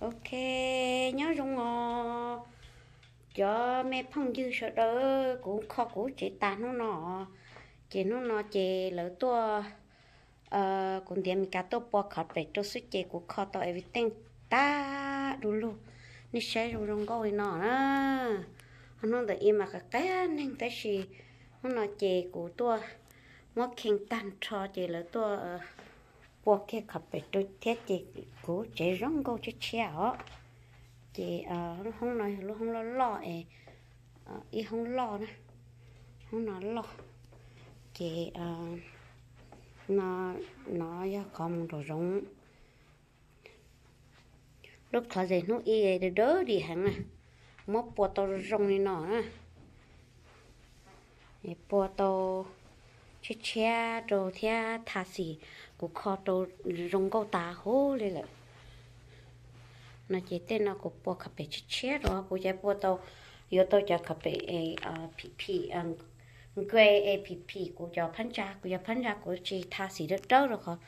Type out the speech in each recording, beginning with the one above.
Ok, nyob zoo os cov me phooj ywg sawv daws, kuv kho kuv tsev tas hnub no, ces hnub no ces lawv tuaj, kuv ntiav Meskas tuaj pua khov pem rau xwb ces kuv kho tau everything tag du lug, nej saib zoo zoo nkauj li no na. Ho hnub ntawm ib mas qab qab neeg tab sis hnub no ces kuv tuaj muab kheej tag nrho ces lawv tuaj pua kiag khov pem rau thiab ces kuv tsev zoo nkauj tshiab tshiab os. Ces lub hoob no yog lub hoob loj loj es ib hoob loj na, hoob no loj. Ces no yog qhov mus nraum zoov. Lub closet hnub ib dawb dawb dim heev na, muab pua tau zoo zoo li no na. Pua tau tshiab tshiab rau thiab tha xim kuv kho rau zoo nkauj tas huv li lawm. No ces tej no kuv pua khov pem tshiab tshiab rau, kuv cov pua tau, yuav tau cov khov pem phim phim, nqe es phim phim kuv cov phab ntsa, kuv cov phab ntsa kuv tsis tha xim dawb dawb rau qhov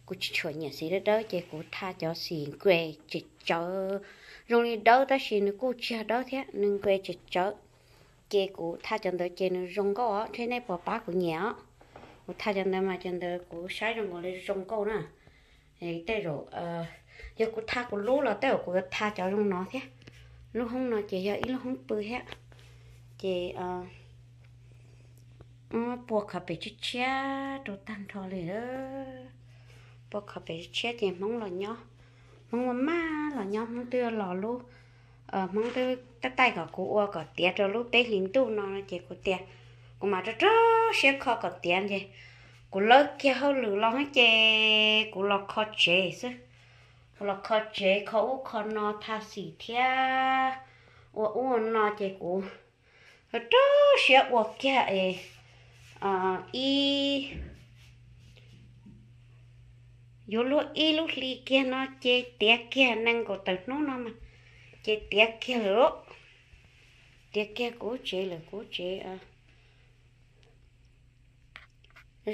kuv tsis tshua nyiam xim dawb dawb ces kuv tha cov xim nqe tsem tsawv, zoo li dawb tab sis nws kuj tsis yog dawb thiab, nws nqe tsem tsawv. Ces kuv tha cov ntawd ces nws zoo nkauj os, ntshe nej puas pab kuv nyiam os. Kuv tha cov ntawd mas cov ntawd kuv saib zoo nkaus li zoo nkauj na. Tej zaum yog kuv tha kuv lub los tej zaum kuv yuav tha cov zoo no thiab. Lub hoob no ces yog ib lub hoob pw thiab. Ces pua khov pem tshiab tshiab rau tag nrho li. Pua khov pem tshiab ces Hmoob los nyob, Hmoob maj maj los nyob, Hmoob twb los lub, Hmoob twb tab taij kom kuv ua kom tiav rau lub peb hlis ntuj no no ces kuv tias kuv mam rau rau siab kho kom tiav ces kuv lawb kiag hauj lwm los ces kuv los kho tsev xwb. Kuv los kho tsev, kho ub kho no, tha xim thiab ua ub ua no ces kuv rau rau siab ua kiag es ib, yuav luag ib lub hli kiag no ces tiav kiag nees nkaum tawm hnub no mas ces tiav kiag lawm. Tiav kiag kuv tsev lawm, kuv tsev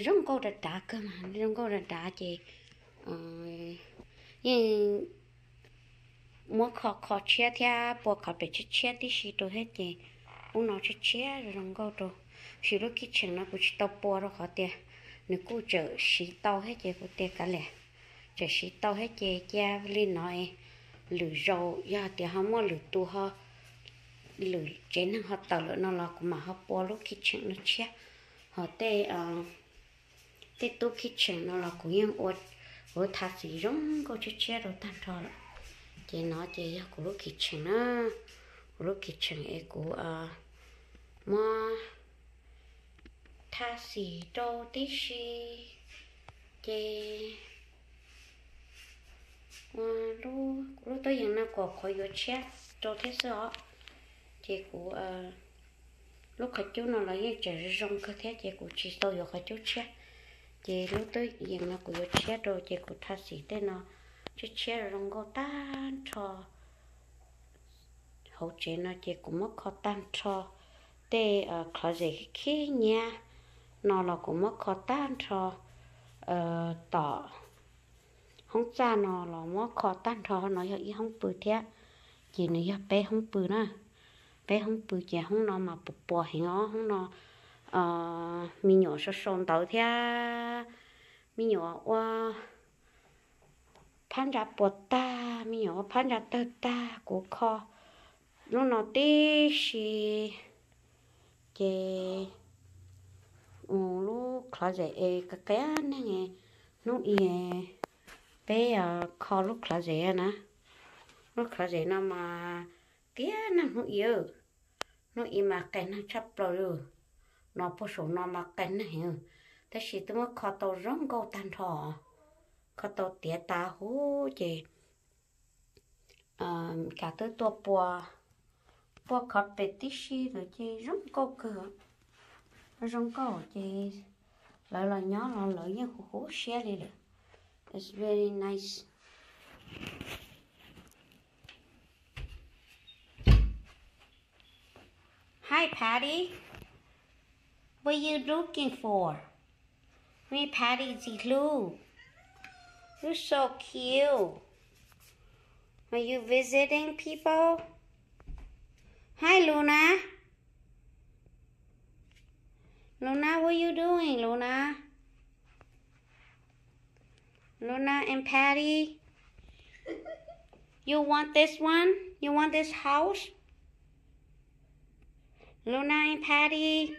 zoo nkauj dav dav kawg mas, zoo nkauj dav dav ces yeej muab kho kho tshiab thiab pua khov pem tshiab tshiab tib si rau thiab ces ub no tshiab tshiab zoo nkauj rau. Sis lub kitchen no kuv tsis tau pua rau qhov tias nws kuj tseem siv tau thiab ces kuv tias kav liam, tseem siv tau thiab ces cia li no es lwm zaus yog tias ho muaj lwm tus ho, lwm tsev neeg ho tawm lawm no los kuv mam ho pua lub kitchen no tshiab. Ho tej, tej tub kitchen no los kuv yeej ua, kuv tha xim zoo nkauj tshiab tshiab rau tag nrho lawm. Ces no ces yog kuv lub kitchen na, kuv lub kitchen es kuv muab tha xim rau tib si ces ua lub, kuv lub tub yees no kuv qhuav yuav tshiab rau thiab xwb os. Ces kuv lub qhov cub no los yeej tseem zoo kawg thiab ces kuv tsis tau yuav qhov cub tshiab. Ces lub tub yees no kuv yuav tshiab rau ces kuv tha xim tej no tshiab tshiab zoo nkauj tag nrho. Hauv tsev no ces kuv muab kho tag nrho, tej closet khib nyiab no los kuv muab kho tag nrho, tom hoob txaj no los muab kho tag nrho, no yog ib hoob pw thiab, ces nws yog peb hoob pw na. Peb hoob pw ces hoob no mas puas puas heev os, hoob no me nyuam sau sau ntawv thiab me nyuam ua phab ntsa puas tag, me nyuam ua phab ntsa tawg tag, kuv kho lub no tib si. Ces lub closet es qia neeg, hnub i peb kho lub closet na. Lub closet no mas qia neeg hnub i, hnub i mas qia neeg tshaj plaws li. No puag saum no mas qia neeg, tab sis twb muab kho tau zoo nkauj tag nrho, kho tau tiav tas huv ces Kav twb tuaj pua, pua carpet tib si lawm ces zoo nkauj kawg. Zoo nkauj ces lawv los nyob los lawv yeej huv huv siab li lawm. It's very nice. Hi, Patty. What you looking for? Mi Patty txiv hlub. You're so cute. Are you visiting people? Hi, Luna. Luna, what you doing, Luna? Luna and Patty. You want this one? You want this house? Luna and Patty.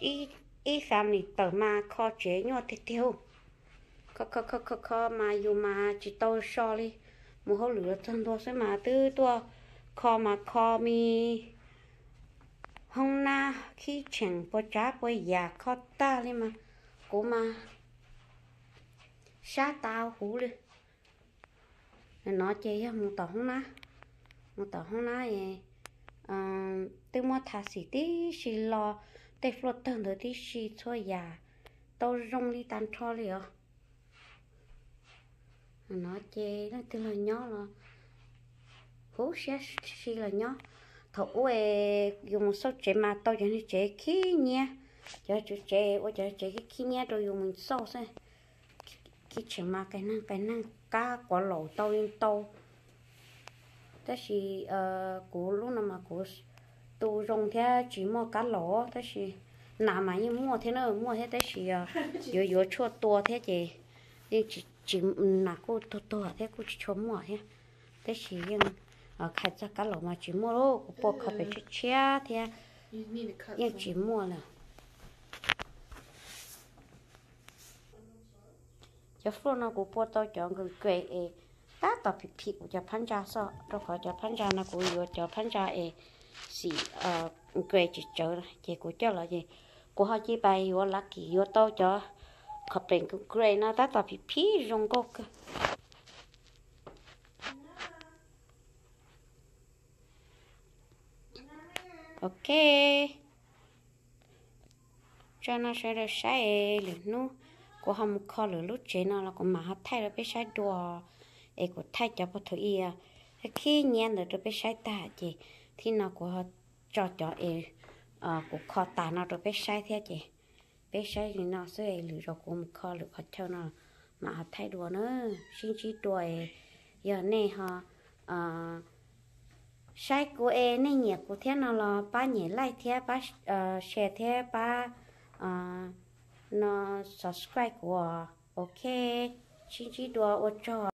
Ib, ib family tawm mas kho tsev nyuaj tiag tiag. Kho kho kho kho kho mas yus mas tsis tau so li. Mus hauj lwm los txog ntua xwb mas twb tuaj kho mas kho me hoob nab kitchen puas tsav puas yam kho tag li mas kuv mas sab tas huv li. No ces yog mus tom hoob nab, mus tom hoob nab, twb muab tha xim tib si los tej fluaj tawg ntawd tib si txhua yam tau zoo li tag nrho li os. No ces leej twg los nyob los huv siab si los nyob. Thaum ub es yus mus xauj tsev mas tau cov niag tsev khib nyiab, cov tsev ua cov tsev khib nyiab rau yus mus xauj xwb. Kitchen mas qas neeg qas neeg, kab quav laum tau li ntau. Tab sis kuv lub no mas kuv tu zoo thiab tsis muaj kab laum, tab sis nas mas yeej muaj thiab na, muaj thiab tab sis yuav yuav tshuaj tua thiab ces yeej tsis, nas kuj tuag tuag thiab kuj tsis tshua muaj thiab. Tab sis yeej khai txog kab laum mas tsis muaj lauj, kuv pua kho pem tshiab tshiab thiab yeej tsis muaj lawm. Cov fluaj no kuv pua tau cov nkes es tab tom phim phim kuv cov phab ntsa xwb, rau qhov cov phab ntsa no kuv yuav cov phab ntsa es xim nkes tsis tsawv ces kuv coj los ces kuv ho cia li yuav lucky yuav tau cov carpet nkes no tab tom phim phim zoo nkauj kawg. Ok, tso no sawv daws saib, lwm hnub kuv ho mus kho lwm lub tsev no los kuv mam ho thaij rau peb saib dua, es kuv thaij cov pov thum ib khib nyiab ntawd rau peb saib tag ces thib no kuv ho tso cov es kuv kho tas no rau peb saib thiab ces peb saib li no xwb, lwm zaus kuv mus kho lwm qhov chaw no mam ho thaij dua na. Sib ntsib dua, yog nej ho saib kuv es nej nyiam kuv thiab no los pab nyem like thiab pab share thiab pab no subscribe kuv. Ok, sib ntsib dua, ua tsaug.